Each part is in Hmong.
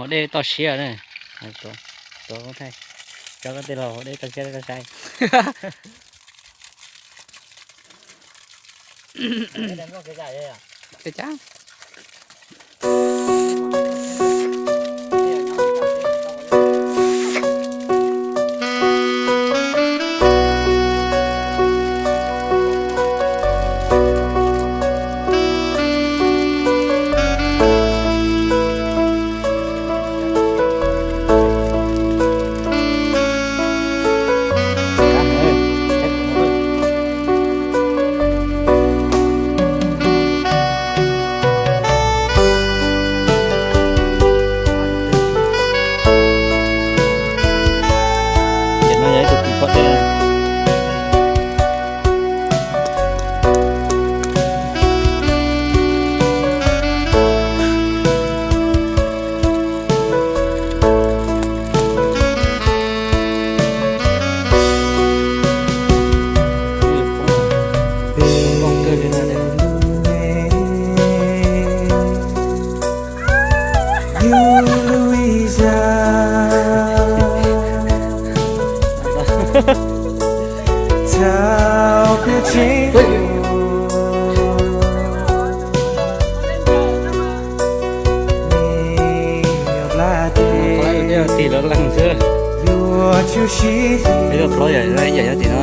Dej toj siab na. Tuav, tuav, tso koj tej laus dej toj siab rau koj saib. Ua cas? Ces no yog ib tug kws pom dej. Tig lawv leeg xwb. Ib tug plaub yam yam nyob tim no.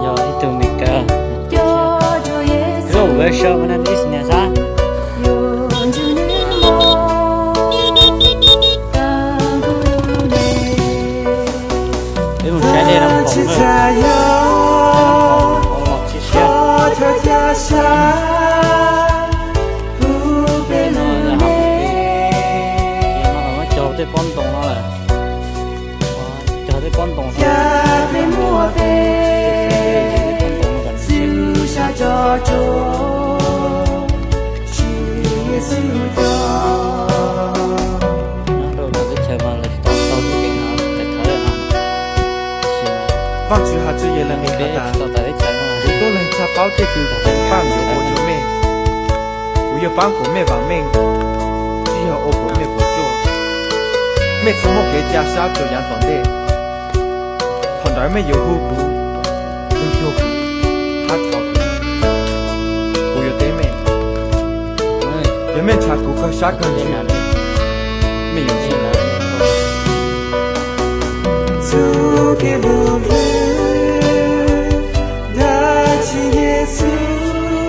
Yog ib tug Meskas. Hello, welcome, my name is Nasa. Peb mus saib dej no pom na. Peb no yog hav pem, ces no muab cog tej pob ntoo no lawm. Cog tej pob ntoo no. Nyob rau lawv teb chaws mas lawv tsis tau tau tej kev no, kev thawv no. Vaajtswv has tswv yawg Leej Miv has tas, kuv tuab leeg tshaj paub tej kws kuv paab yuav ua rua mej. Kuv yuav paab kuas mej vaam meej, tsi yog ua kuas mej puas tsuaj. Mej tsi muaj kev ca sab rua yaav tom ntej. Thaum ntawd mej yuav hu kuv, hu cuag kuv, hab thov kuv, kuv yuav teb mej. Yog mej nrhav kuv kawg sab kawg ntsws, mej yuav ntsib.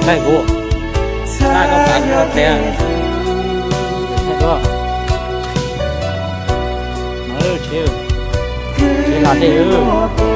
Thaij kuv, thaij koj pav koj tes, thaij koj. Tsis hla dej.